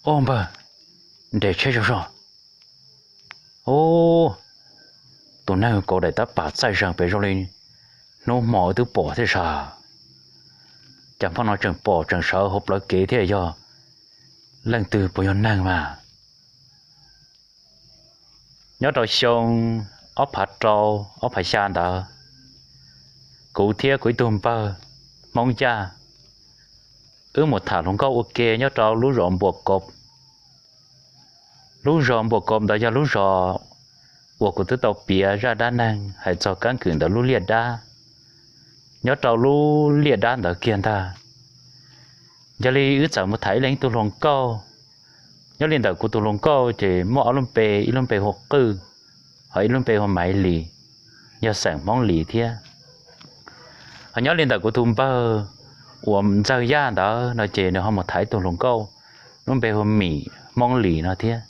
Ub npawg, nres tsheb zog zog. Ub, tus neeg kauv daim tab pam txaij zeeg pem zoo li hnub hmo wb twb pom thiab sas. Cas hmo no tseem pom tseem sawv hauv plawv kev thiab, yog leej twg puas yog neeg mas? Nyob rau xyoo ob phav rau, ob phav xya ntawd, kuv thiab kuv ib tug npawg Hmoob Yaj, wb mus tham hluas nkauj ua ke nyob rau lub zos Npuam Kov. Lub zos Npuam Kov ntawd yog lub zos uas kuv twb tau piav zaj dab neeg hais txog kab kwm ntawd lub liaj dab nyob rau lub liaj dab ntawd kiag ntag. Yog li wb txawm mus tham ib leeg ib tug hluas nkauj. Nyob li ntawm kuv tus hluas nkauj ces muaj ob lub npe, ib lub npe hu Qwj, ho ib lub npe hu Maiv Lis, yog xeem Hmoob Lis thiab. Ho nyob li ntawm kuv tus npawg uas Ntxawg Yaj ntawd no ces nws ho mus tham ib tug hluas nkauj, lub npe hu Mim, Hmoob Lis no thiab.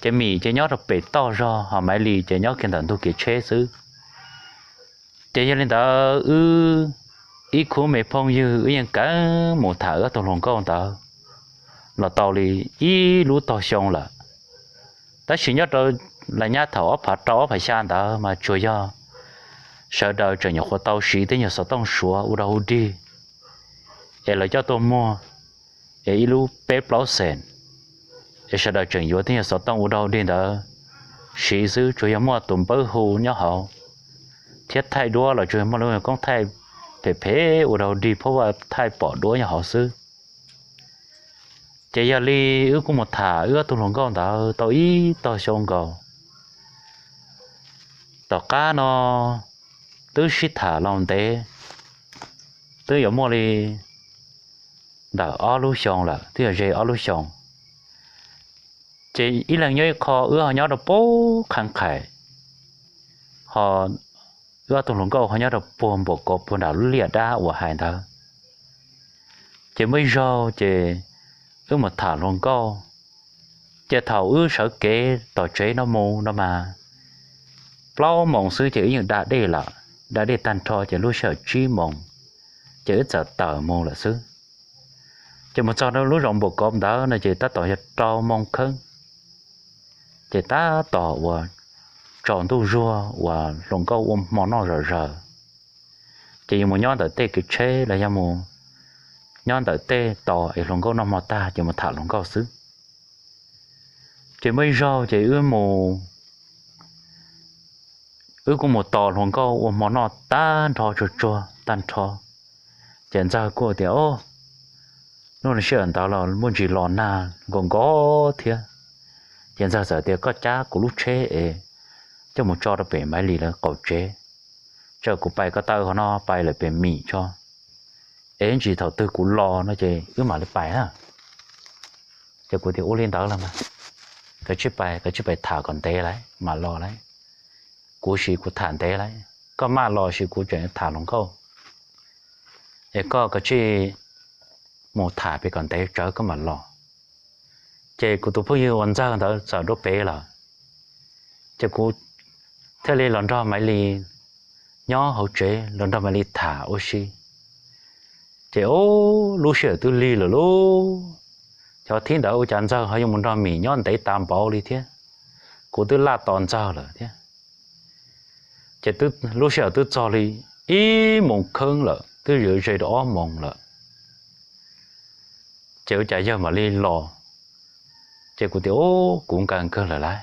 Ces Mim ces nyob rau pem toj zog, ho Maiv Lis ces nyob kiag ntawm ntug kev tsheb xwb. Ces yog li ntawd wb ib khub me phooj ywg wb yeej kawg mus tham wb ob tug hluas nkauj ntawd los tau li ib lub tog xyoo lawm. Tab sis nyob rau lawv nyab thaum ob phav rau ob phav xya ntawd mas tsuas yog sawv daws tseem nyuam qhuav tau siv tej nyuag xov tooj suav ua dog ua dig, es lawv coj tuaj muag es ib lub peb plaub xees, es sawv daws tseem yuav tej nyuag xov tooj ua dog ua dig ntawd siv xwb, tsuas yog muaj tus npawb hu nyob hauv thiab thaij duab los tsuas yog muaj lub koob thaij phem phem ua dog ua dig phob vaj thaij pom duab nyob hauv xwb. Ces yog li wb kuj mus tham wb ob tug hluas nkauj ntawd tau ib tog xyoo nkaus. Tom qab no twb sib tham los ntev, twb yuav muaj li ntawm ob lub xyoo lawm, twb yuav ze ob lub xyoo. Ces ib leeg nyob ib qho, wb ho nyob rau puag qhab qhais, ho wb ob tug hluas nkauj ho nyob rau puag npuam kov puag nram lub liaj dab uas hais ntawd. Ces muaj ib zaug ces wb mus tham hluas nkauj, ces thaum wb sawv kev tom tsev no mus no mas plaub moos xwb ces wb yeej da dej lawm, da dej tag nrho ces lub sij hawm tsib moos ces wb txawm tawm mus lawm xwb. Ces mus txog lub zos npuam kov ntawd no ces tab tom yog rau moos kheeb, ces tab tom uas tsaus ntuj zuag uas hluas nkauj ua hmo noj zom zaws. Ces yuav mus nyob ntawm tej kev tsheb los yog mus nyob ntawm tej tos es hluas nkauj noj hmo tag ces mus tham hluas nkauj xwb. Ces muaj ib zaug ces wb mus, wb kuj mus tos hluas nkauj ua hmo noj tag nrho tsuag tsuag tag nrho. Ces Ntxawg kuj tias, Ub, hnub no sij hawm ntawd los muaj ntsis los nag nkaus nkaus thiab. Ces Ntxawg txawm tias, Koj cab kuv lub tsheb es coj mus tso rau pem Maiv Lis lawv qaum tsev, tsam kuv pais ko taw qhov no pais lawm pem Mim tso, es ib ntsis thaum twg kuv los no ces wb mam li pais na. Ces kuv tias, Ua li ntawd los mas, kav tsij pais, kav tsij pais tham kom ntev lawm mam los lawm. Kuv sim kuv tham ntev lawm, koj maj los sis kuv tseem tham hluas nkauj. Es koj kav tsij mus tham pem kom ntev tsawv koj mam los. Ces kuv tus phooj ywg uas Ntxawg ntawd txawm dua pem lawm, ces kuv thiaj li los nrog Maiv Lis nyob hauv tsev los nrog Maiv Lis tham ua si. Ces ub, lub sij hawm twb lig lawm lauj, cov thib ntawd ua cas Ntxawg ho yuav mus nrog Mim nyob ntev tas npaum li thiab. Kuv twb laj tos Ntxawg lawm thiab. Ces lub sij hawm twb txog li ib moos kheeb lawm, twb yuav ze rau ob moos lawm. Ces ua cas yawg mam li los? Ces kuv tias, Ub, kuv nkag kawg lawm lauj.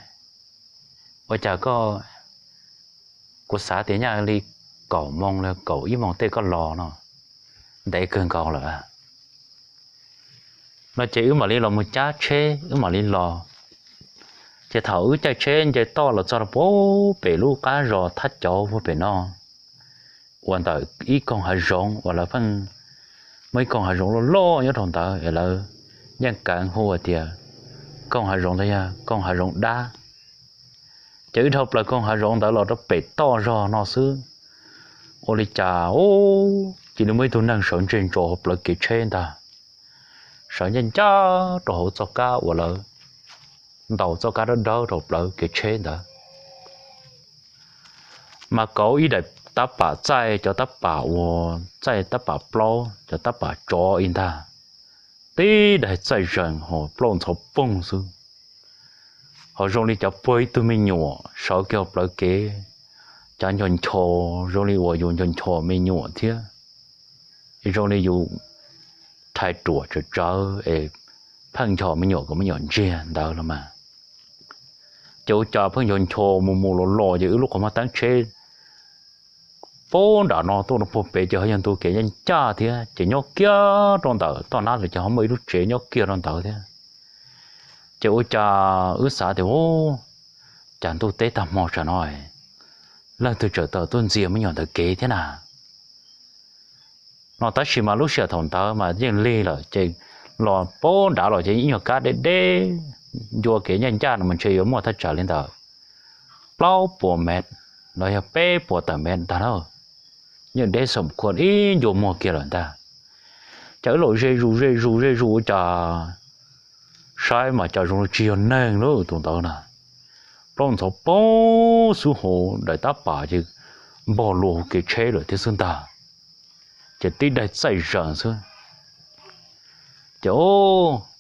Ua cas koj, kuv xav tias nyaj li kaum moos los kaum ib moos tej koj los no, ntev kawg nkaus lawm no. Ces wb mam li los mus cab tsheb wb mam li los. Ces thaum wb caij tsheb nce toj los txog rau puag pem lub qab zos Thab Cauv puag pem no, uas ntawm ib koog hav zoov uas lawv pheej muaj ib koog hav zoov loj loj nyob rau ntawd es lawv yeej kav hu tias koog hav zoov ntawd yog koog hav zoov dab. Ces wb dhau plaws koog hav zoov ntawd los rau pem toj zog no xwb, ua li cas ub, cia li muaj ib tug neeg sawv ntseg ntsos hauv plawv kev tsheb ntag, sawv ncaj ncaj rau hauv txoj kab uas lawv ntaus txoj kab dawb dawb rau plawv kev tsheb ntawd. Mas kauv ib daim tab pam txaij, cov tab pam uas txaij tab pam plaub, cov tab pam tsov ib ntag, tib daig txaij zees ho plaub ntxhov poog xwb. Ho zoo li cov puag ib tug me nyuam sawv kiag hauv plawv kev, cov ncho ncho zoo li uas yus ncho ncho me nyuam thiab, zoo li yus rhais ruam tsawv tsawv es pheej ncho me nyuam kom me nyuam ntsiag ntawd los mas. Ces ua cas pheej ncho ncho mus mus los los ces wb lub qhov muag teeb tsheb puag nram no tuaj rau puag pem ces ho yog ntu kev ncaj ncaj thiab ces nyob kiag rau ntawm toj nab los ces ho muaj ib lub tsev nyob kiag rau ntawd thiab. Ces ua cas wb xav tias, u, cas ntuj teb tag hmo tsam no leej twg tseem tawm tuaj ntxias me nyuam ntawm kev thiab na. No tab sis mas lub sij hawm thaum ntawd mas yeej lig lawm ces los puag nrad los ces ib nyuag kab deb deb ncua kev ncaj ncaj no mas ntshe yuav muaj thaj tsam li ntawm plaub puas mev los yog peb puas tawm mev ntag na. Yeej deb xom khuam ib ncua muag kiag lawm ntag. Ces wb los ze zus ze zus ze zus ua cas saib mas cas zoo li tsis yog neeg lub tus ntawd na. Plaub ntxhov poog xub hauv daim tab pam ces npog lua hauv kev tsheb lawm thiab xwb ntag. Ces tib daig txaij zees xwb. Ces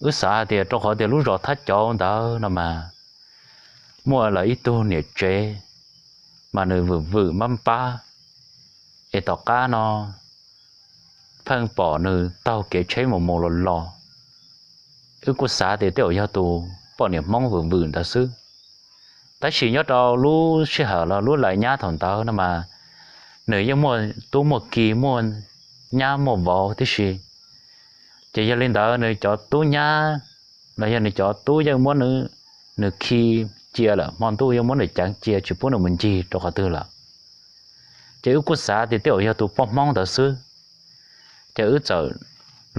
wb xav hais tias rau qhov tias lub zos Thab Cauv ntawd no mas muaj lawv ib tug niam tsev mas nws vwm vwm npab npab es tom qab no pheej pom nws taug kev tsheb mus mus los los. Wb kuj xav tias tej zaum yog tus poj niam Hmoob vwm vwm ntawd xwb. Tab sis nyob rau lub sij hawm los lub lais nyab thaum ntawd no mas nws yeej muaj tub muaj ki muaj nyab muaj vauv tib si. Ces yog li ntawd nws cov tub nyab los yog nws cov tub yeej muab nws khi cia lawm, hmo ntuj yeej muab nws ceev cia tsis pub nws mus ncig rau qhov twg lawm. Ces wb kuj xav tias tej zaum yog tus poj Hmoob ntawd xwb. Ces wb txawm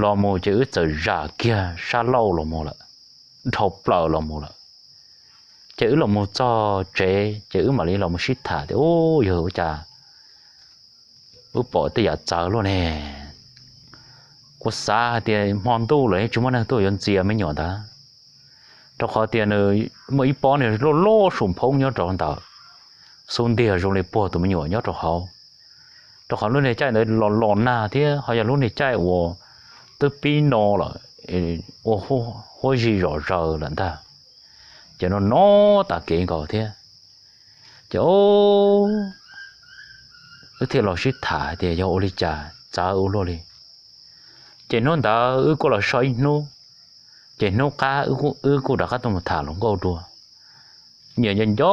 los mus ces wb txawm zam kiag sab laug los mus lawm, dhau plaws los mus lawm. Ces wb los mus txog tsev ces wb mam li los mus sib tham tias, u, yog ua cas wb pom tej yam txawv luaj ne. Kuv xav hais tias hmo ntuj lawm yeej tsis muaj neeg tuaj yuav ntxias me nyuam ntawd, rau qhov tias nws muaj ib pob niag loj loj su phoob nyob rau ntawm xub ntiag zoo li puag tus me nyuam nyob rau hauv. Rau qhov lub niag caij ntawd los los nag thiab ho yog lub niag caij uas twb pib no lawm, ua huab zig zom zaws lawm ntag. Ces no no tas kev nkaus thiab. Ces wb thiaj los sib tham hais tias yog ua li cas txawv ua luaj li. Ces hnub ntawd wb kuj los so ib hnub, ces hnub qab wb kuj rov qab tuaj mus tham hluas nkauj dua. Nyias nco nco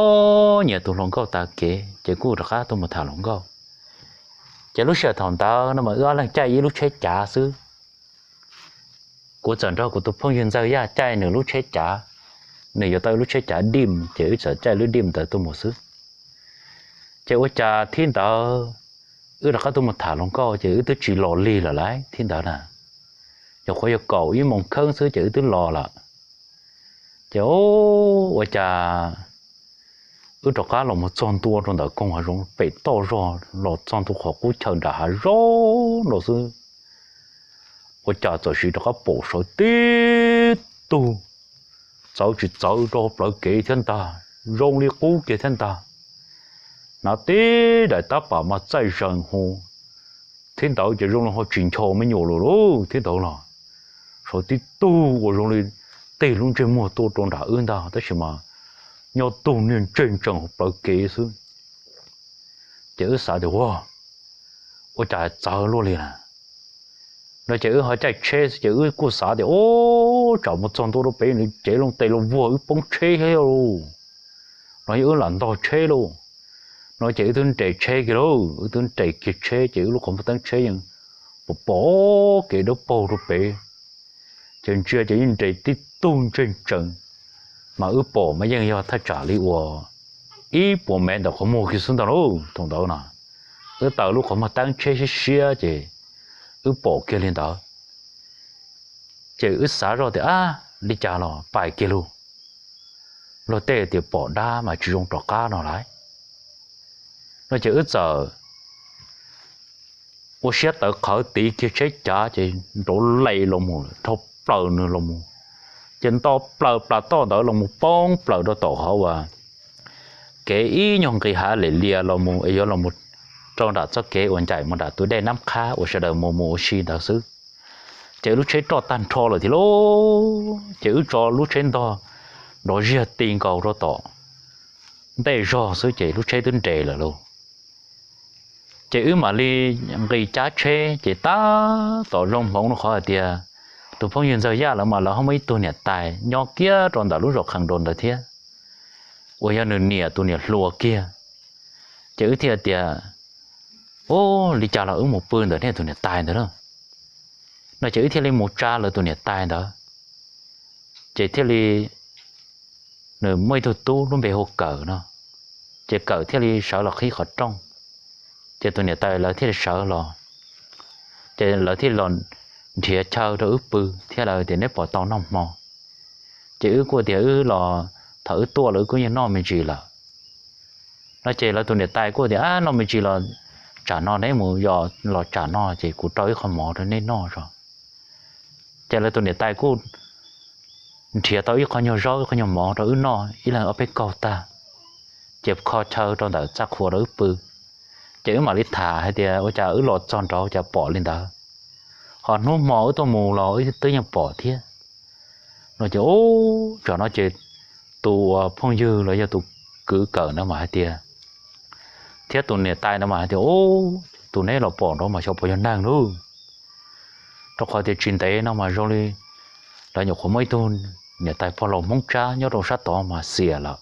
nyias tus hluas nkauj tas kev ces kuj rov qab tuaj mus tham hluas nkauj. Ces lub sij hawm thaum ntawd no mas wb ob leeg caij ib lub tsheb cav xwb. Kuv txawm nrog kuv tus phooj ywg Ntxawg Yaj caij nws lub tsheb cav, nws yuav tau ib lub tsheb cav dim ces wb txawm caij lub dim ntawd tuaj mus xwb. Ces ua cas thib ntawd wb rov qab tuaj mus tham hluas nkauj ces wb twb tsis los lig lawm lauj thib ntawd na. Nyuam qhuav yog kaum ib moos kheeb xwb ces wb twb los lawm. Ces ua cas wb rov qab los mus txog ntua rau ntawm koog hav zoov pem toj zog los txog ntua qhov qub chaw nram hav zoov no xwb, ua cas txawm sim rov qab pom sawv tib tug txawv tsis txawv rau plawv kev thiab ntag, zoo li qub kiag thiab ntag. Hnav tib daim tab pam mas txaij zees hu. Thib ntawd ces zoo li ho tsis ncho me nyuam lawm lauj, thib ntawd los sawv tib tug uas zoo li tig lub ntsej muag tuaj rau nram wb ntag tab sis mas nyob tug niag ntsej ntsees hauv plawv kev xwb. Ces wb xav tias ua, ua cas txawv luaj li na. No ces wb ho caij tsheb xwb ces wb kuj xav tias ua, tsam mus txog ntua rau pem nws cev loo tes los vuag wb poob tsheb thiab lauj. No yog wb lam ntog tsheb lauj. No ces wb twb nres tsheb kiag lauj, wb twb nres kiag tsheb ces wb lub qhov muag teeb tsheb yeej pom pom kev dawb paug rau pem. Ces ntsia ces yeej nres tib tug ntsej ntsees, mas wb pom mas yeej yog thaj tsam li uas ib puas mev ntawm qhov muag kiag xwb ntag lauj. Thaum ntawd no wb taws lub qhov muag teeb tsheb siab siab ces wb pom kiag li ntawd. Ces wb xav zoj tias ab, li cas los pais kiag lauj, luag tej tias pom dab mas tsis zoo rov qab no lauj. No ces wb txawm ua siab tawv qhawv tiv kiag tsheb cav ces nrov les los mus dhau plaws nws los mus, ces nto plaws plas toj ntawd los mus poob plaws rau tom qhov uas kev ib nyuag nqis hav lem lias los mus es yuav los mus rau nram txoj kev uas ncaim mus nram tus dej Nab Qhab uas sawv daws mus mus ua si ntawd xwb. Ces lub tsheb roj tag nrho lawm thiab lauj, ces wb tso lub tsheb ntog nrov ziag ti nkaus rau tom ntej zog xwb ces lub tsheb twb nres lawm lauj. Ces wb mam li nqis cab tsheb ces tab tom zoo hmoov rau qhov hais tias tus phooj ywg Ntxawg Yaj lawv mas lawv ho muaj ib tug niam tais nyob kiag rau ntawm lub zos qhees nraud ntawd thiab, uas yog nws niam tus niam hluas kiag. Ces wb thiaj tias, Ub, li cas los wb mus pw ntawm nej tus niam tais ntawd na. No ces wb thiaj li mus tsa lawv tus niam tais ntawd, ces thiaj li, nws muaj ib tug tub lub npe hu Kawm no, ces Kawm thiaj li sawv los qhib qhov rooj, ces tus niam tais lawv thiaj li sawv los, ces lawv thiaj li los nrhiav chaw rau wb pw thiab lawv tias, Neb puas tau noj hmo? Ces wb kuj tias, Wb los, thaum wb tuaj los wb kuj yeej noj me ntsis lawm. No ces lawv tus niam tais kuj tias, Ab, noj me ntsis los tsam no neb mus yos los tsam no ces kuv rau ib qho mov rau neb noj tso. Ces lawv tus niam tais kuj nrhiav tau ib qho nyuag zaub ib qho nyuag mov rau wb noj ib leeg ob peb kaug tag, ces kho chaw rau ntawm txaj qhua rau wb pw. Ces wb mam li tham hais tias, Ua cas wb los txog nraud cas pom li ntawd, ho hnub hmo wb tuaj mus los wb twb yeej pom thiab. No ces, Ub, tsam no ces tus uas phooj ywg los yog tus kwv Kawm ntawd mas hais tias, thiab tus niam tais ntawd mas hais tias, Ub, tus neb los pom nraud mas xyov puas yog neeg lauj. Rau qhov tias tsis ntev no mas zoo li lawv nyuam qhuav muaj ib tug niam tais pog laus Hmoob Tsab nyob rau sab tod mas xiam lawm.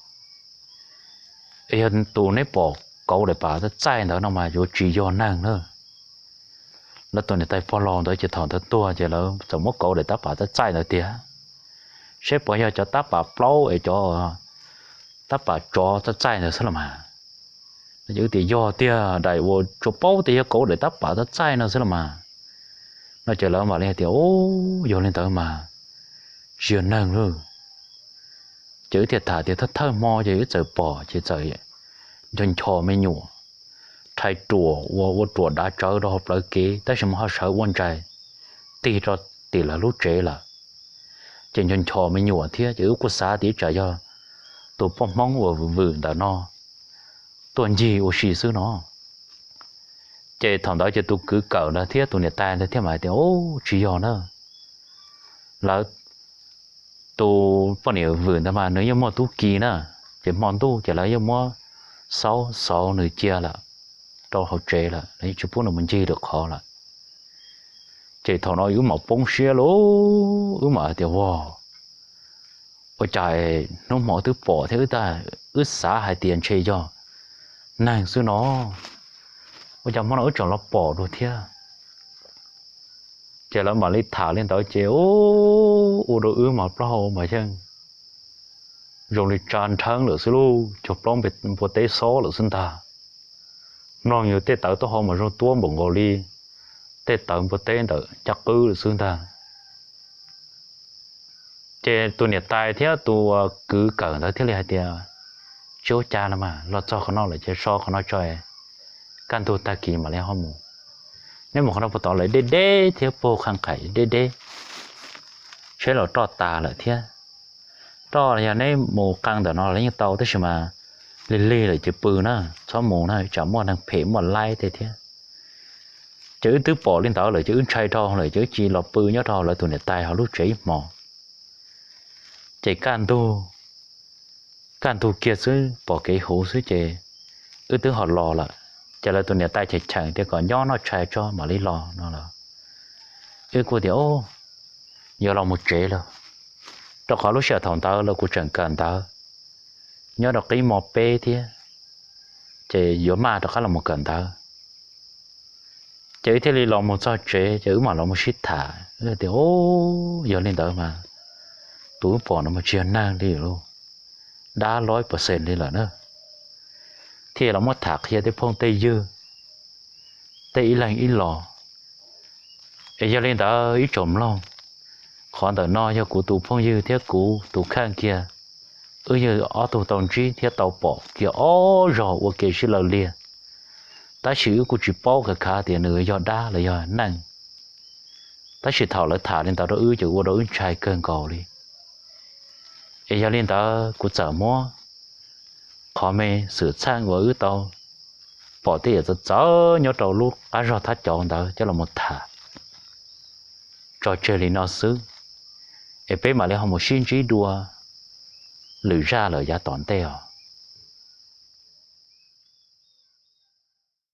Es yog tus neb pom kauv daim pam txaij txaij ntawd no mas yuav tsis yog neeg na. Lawv tus niam tais pog laus ntawd ces thaum ntawd tuag ces lawv txawm muab kauv daim tab pam txaij txaij ntawd tiag, seb puas yog cov tab pam plaub es cov tab pam tsov txaij txaij ntawd xwb los mas. No ces wb tias yog tiag, daim uas tsuas paub tias yog kauv daim tab pam txaij txaij no xwb los mas. No ces lawv mam li hais tias, Ub, yog li ntawd mas tsis yog neeg lauj. Ces wb thiaj tham tias thawj thawj hmo ces wb txawm pom ces txawm ncho ncho me nyuam rhais ruam uas ua ruam dav tsawv rau hauv plawv kev tab sis mas ho sawv ua ntsais tig rau tim lawv lub tsev lawm. Ces ncho ncho me nyuam thiab ces wb kuj xav tias tsam yog tus poj Hmoob uas vwm vwm ntawm no tuaj ncig ua si xwb no. Ces thaum ntawd ces tus kwv Kawm ntawd thiab tus niam tais ntawd thiaj mam hais tias, Ub, tsis yog na. Lawv tus poj niam vwm ntawd mas nws yeej muaj tub ki na, ces hmo ntuj ces lawv yeej muab xaub xauv nws cia lawm rau hauv tsev lawm, lawv yeej tsis pub nws mus ncig lwm qhov lawm. Ces thaum no wb mam poob siab lauj, wb mam hais tias, Ua, ua cas hnub hmo wb twb pom thiab wb xav hais tias ntshe yog neeg xwb no, ua cas hmo no wb tseem los pom dua thiab? Ces lawv mam li tham li ntawd ces ua rau wb mas plaub hau mas yeej zoo li tsa nrheeb lawm xwb lauj, cog plaub npua teb xob lawm xwb ntag. Mloog yus tej tawv taub hau mas zoo tuab npaum nkaus li tej tawv npua teb ntawm caj qwb lawm xwb ntag. Ces tus niam tais thiab tus kwv Kawm ntawd thiaj li hais tias, Tsis ua cas los mas, los txog qhov no lawm ces so qhov no tso, kaj ntug tag kis mam li ho mus. Neb mus qhov no puag tod lawm deb deb thiab puag qha nqhaim deb deb, tsheb los roj tas lawm thiab. Roj yog neb mus qee ntawm no los yeej tau tab sis mas lig lig lawm ces pw na, txhob mus na, tsam muaj neeg phem muaj laib tej thiab. Ces wb twb pom li ntawd lawm ces wb ntshai dhau lawm ces wb cia li los pw nyob rau lawv tus niam tais hauv lub tsev ib hmos. Ces kaj ntug, kaj ntug kiag xwb pom kev huv xwb ces wb twb ho los lawm. Ces lawv tus niam tais cheem cheem tias kom nyob noj tshais tso mam li los no los, wb kuj tias, Ub, yuav los mus tsev lawm, rau qhov lub sij hawm thaum ntawd los kuv tseem kawm ntawv nyob rau qib mo peb thiab, ces yuav maj rov qab los mus kawm ntawv. Ces wb thiaj li los mus txog tsev ces wb mam los mus sib tham tias, Ub, yog li ntawd mas tus wb pom no mas tsis yog neeg li lauj, dab loj ib percent li lawm na. Thiaj los muab tham qhia tej phooj tej ywg, tej ib leeg ib los. Es yog li ntawd ib tsoom mloog, qhov ntawm no yog kuv tus phooj ywg thiab kuv tus kheej kiag, wb yog ob tug tau ntsib thiab tau pom kiag ob zaug ua ke sib law liag, tab sis wb kuj tsis paub khav khav tias nws yog dab los yog neeg. Tab sis thaum lawv tham li ntawd rau wb ces ua rau wb ntshai kawg nkaus li. Es yog li ntawd kuv txawm muab qhov me xwm txheej uas wb tau pom tej yam txawv txawv nyob rau lub qab zog thab cauv ntawd coj los mus tham tso tseg li no xwb, es peb mam li ho mus sib ntsib dua lwm zaj lawm yav tom ntej os.